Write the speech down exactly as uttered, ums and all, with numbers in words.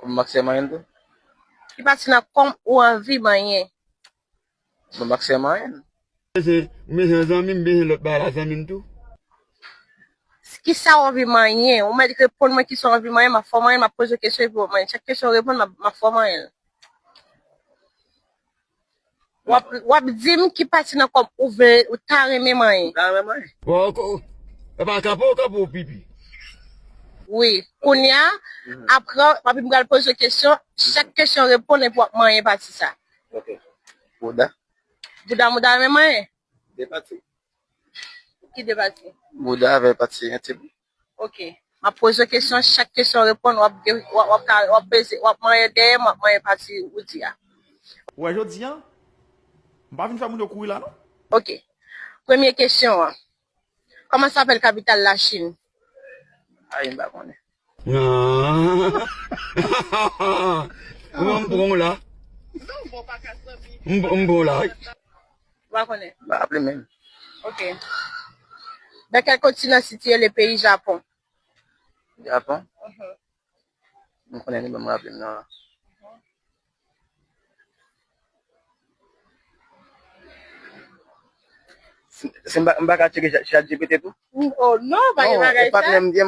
M ak sè manyen l tou. Ki pati nan kò m ou anvi manyen? M ak sè manyen l. M bezwen zanmi m, bezwen lòt bagay la zanmi m tou. Kisa w anvi manyen? Ou mèt reponn mwen kisa w anvi manyen, m ap fè w manyen, m ap poze w kesyon epi w ap manyen. Chak kesyon w reponn, m ap, m ap fè w manyen l. W ap, w ap di m ki pati nan kò m ou vle, ou ta renmen manyen. M ta renmen manyen. Bon, ko- e pa kanpe w kanpe w pipi. Wi. Kounye a, apre, epi m pral poze w kesyon, chak kesyon w reponn epi w ap manyen pati sa. Ok. Bouda. Bouda m ou ta renmen manyen? De pati. Ki de pati? Bouda avè pati entim. Ok. M ap poze w kesyon, chak kesyon w reponn, w ap, w ap, w ap, w ap peze, w ap manyen dèyè m, w ap manyen pati ou di a. Ou wè jodi a, m pa vin fè moun yo kouri la non. Ok. Premye kesyon an. Kòman sa apèl kapital Lachin? Ay, m pa konnen. Mwen m pran w la. M m pran w la. Ou pa konnen? M pa raple menm. Ok. Nan kèl kontinan sitiye le peyi Japon? Japon? M konnen li, men m raple m non. Si, si m pa, m pa ka tcheke Chat- ChatGPT tou? Oh non, pa gen bagay sa. Patnè m gen